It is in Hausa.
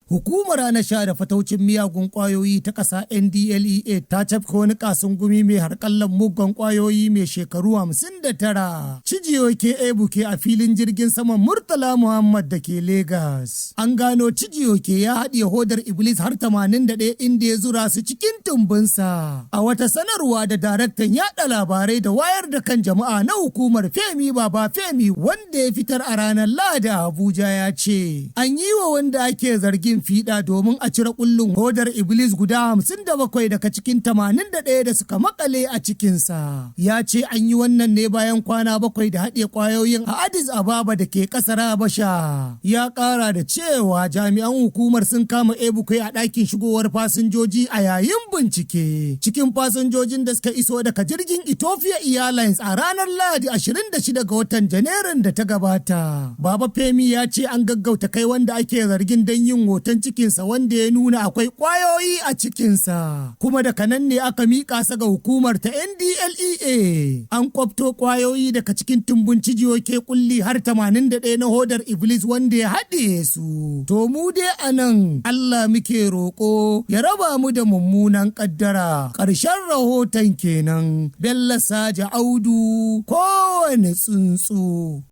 Hukumar hana sha da fataucin miyagun ƙwayoyi ta ƙasa NDLEA ta cafke wani kasungumi mai harƙallan muggan ƙwayoyi mai shekaru 59, Chijioke Ebuke, a filin jirgin saman Murtala Muhammad da ke Legas. An gano Chijioke ya haɗiye hodar Iblis har 81, inda ya zura su cikin tumbinsa. A wata sanarwa da daraktan yaɗa labarai da wayar da kan jama'a na hukumar, Femi Babafemi, wanda ya fitar a ranar Lahadi a Abuja, ya ce an yi wa wanda ake zargin fiɗa domin a cire kullun hodar Iblis guda 57 daga cikin 81 da suka makale a cikinsa. Ya ce an yi wannan ne bayan kwana 7 da haɗe ƙwayoyin a Addis Ababa da ke ƙasar Habasha. Ya ƙara da cewa jami'an hukumar sun kama Ebukai a ɗakin shigowar fasinjoji a yayin bincike. Cikin fasinjojin da suka iso daga jirgin Ethiopia Airlines a ranar Lahadi 26 ga watan Janairun da ta gabata. Babafemi ya ce an gaggauta kai wanda ake zargin don yin hoton cikinsa wanda ya nuna akwai ƙwayoyi a cikinsa. Kuma daga nan ne aka miƙa sa ga hukumar ta NDLEA. An kwafto ƙwayoyi daga cikin tumbun Chijioke, kulli har 81 na hodar Iblis wanda ya haɗiye su. To, mu dai a nan Allah muke roƙo ya raba mu da mummunan ƙaddara. Ƙarshen rahoton kenan. Bello Saja Audu, Kowane Tsuntsu.